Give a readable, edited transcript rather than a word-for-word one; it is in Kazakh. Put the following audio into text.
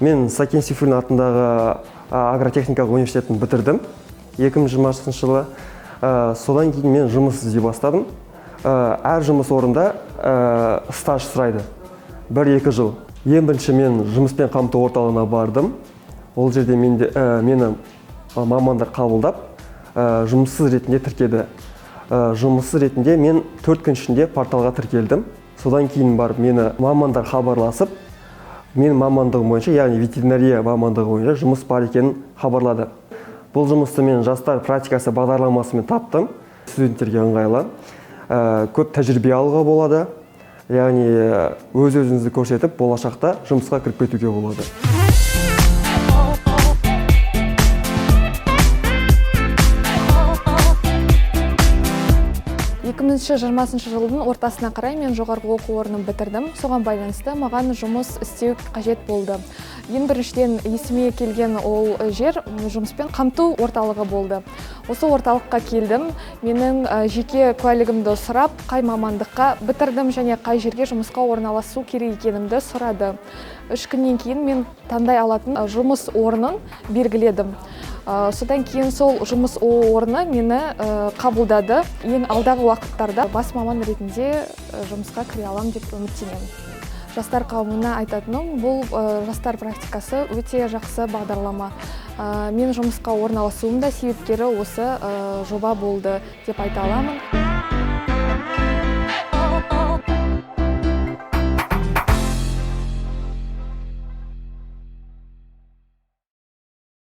Мен Сәкен Сейфуллин атындағы агротехникалық университетін бітірдім 2020 жылы. Содан кейін мен жұмыс іздей бастадым. Әр жұмыс орнында стаж сұрайды. 1-2 жыл. Ең бірінші мен жұмыспен қамту орталығына бардым. Ол жерде мені мамандар қабылдап, жұмыссыз ретінде тіркеді. Жұмыссыз ретінде мен 4 күн ішінде порталға тіркелдім. Содан кейін барып мені мамандар хабарласып, менің мамандығым бойынша, яғни ветеринария мамандығы бойынша жұмыс бар екенін хабарлады. Бұл жұмысты мен жастар практикасы бағдарламасымен таптым. Студенттерге ыңғайлы. Көп тәжірибе алуға болады. Яғни өз-өзіңізді көрсетіп, болашақта жұмысқа кіріп кетуге болады. 2020 жылдың ортасына қарай мен жоғарғы оқу орнын бітірдім. Соған байланысты маған жұмыс істеу қажет болды. Ең біріншіден есіме келген ол жер жұмыспен қамту орталығы болды. Осы орталыққа келдім. Менің жеке куәлігімді сұрап, қай мамандыққа бітірдім және қай жерге жұмысқа орналасу керек екенімді сұрады. 3 күннен кейін мен таңдай алатын жұмыс орнын белгіледім. Содан кейін сол жұмыс орны мені қабылдады. Ең алдағы уақыттарда бас маман ретінде жұмысқа кіре алам деп үміттенемін. Жастар қауымына айтатыным, бұл жастар практикасы өте жақсы бағдарлама. Мен жұмысқа орналасуым да себепкері осы жоба болды деп айта аламын.